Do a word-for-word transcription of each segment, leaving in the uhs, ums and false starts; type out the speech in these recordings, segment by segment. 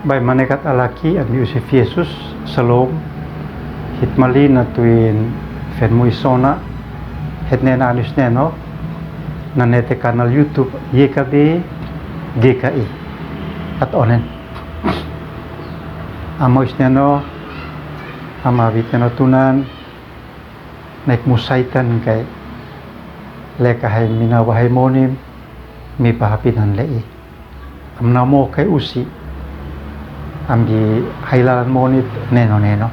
Bai manekat alaki an bi Usif Yesus, Shalom. Hit mali na tuin fen mui sona, het ne na anus neno, na nete kanal YouTube Y K B G K I. At onen. Ama us neno, ama bit neno tunan, naik mu Saitan kai, leka hai mina wahai monim, mi pahapinan lei. Am na mo kai usi, am bi hai lalan monit neno neno.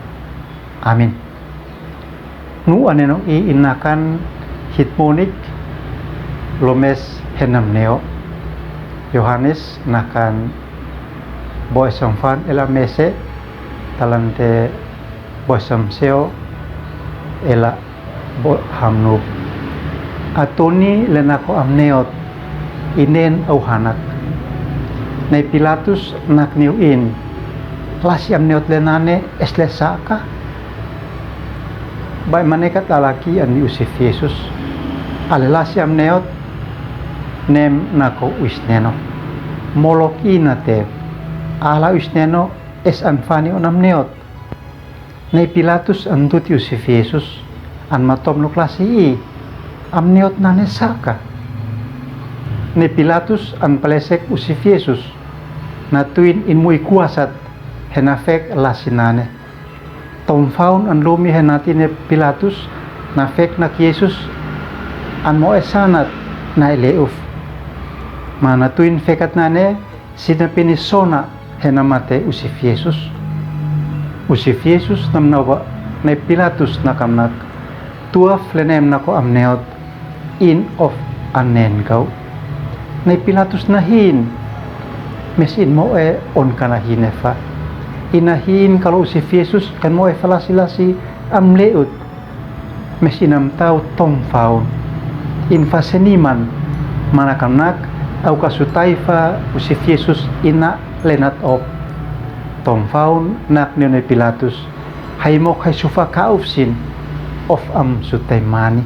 Amin. Nu aneno i inakan hit monik, lomes henam neo. Yohanes nakan bo esam fan ela mese, talante bo esam seo ela bo hamnuk. Atoni le nako am neot, inen au hanak. Nai Pilatus nak niu in, lasi am neot le nane es le saka. Bai manekat alaki an bi Usif Yesus. Ale lasi am neot, nem nako uis neno. Molok i nate. Ala uis neno es an fani on am neot. Nai Pilatus an tuti Usif Yesus, an matom nuk lasi i, am neot nane saka. Nai Pilatus an palesek Usif Yesus, na tuin in mui kuasat, hena fek lasi nane. Tom faun an lumi hena ti ne Pilatus, na fek nak Yesus, an mo esanat na ele uf. Ma na tuin fekat nane, sina pini sona hena mate Usif Yesus. Usif Yesus nam nawa nai Pilatus nakam nak. Tuaf le nem nako am neot, in of an nen kau. Nai Pilatus na hin, mes in mo e on kana hin efa. Ina hin kalo Usif Yesus kan mo e fa lasi lasi am leut. Mes inam tau tom faun. In fa seniman, manakam nak, au ka sutai fa Usif Yesus ina lenat op. Tom faun nak nio ne Pilatus. Hai mok hai sufa ka uf sin. Of am sutai mani.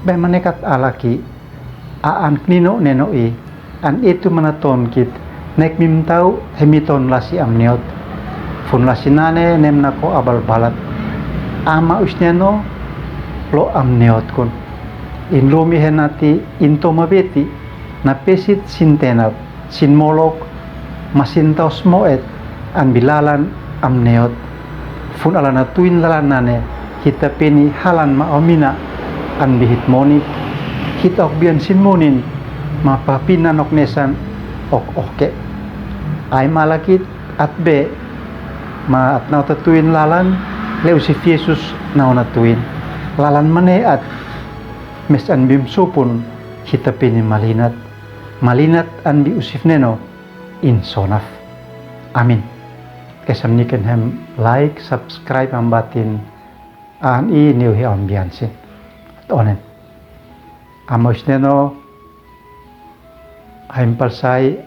Bai manekat alaki. A an knino neno i. An itu mana ton kit, nek mim tau, hemi ton lasi am neot. Fun lasi nane, nem nako abal balat. Ama us neno, lo am neot kun. In lumi hena ti, in toma beti, na pesit sin tenap, sin molok, ma sin taus moet, an bi lalan am neot. Fun ala na tuin lalan nane, hita peni halan ma omina, an bi hit monik, hit ok bian sin monin, ma papina nok nesan ok oke. Ai malakit at be, ma at nau ta tuin lalan, le Usif Yesus nau na tuin. Lalan mane at, mes an bim supun, hita peni malinat. Malinat an bi Usif neno, in sonaf. Amin. Kesam niken hem like, subscribe, ambatin an i niu hi ambiansin. Tonen. Amos neno, haim palsai,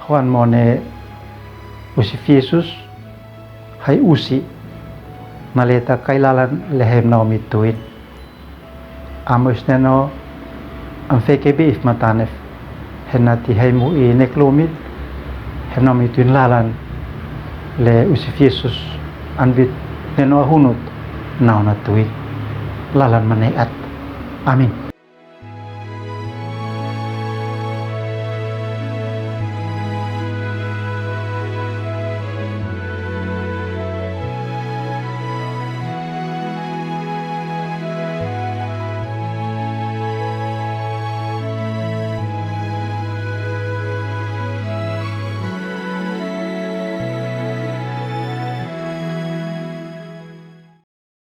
huan mone Usif Yesus, hai usi, naleta kai lalan le hem nau mi tuin. Amos neno, am feke bi if matanef. Hena ti hai mu i nek lumit. Hem nau mi tuin lalan. Le Usif Yesus, an bit neno ahunut. Nau na tuin. Lalan mane at. Amin.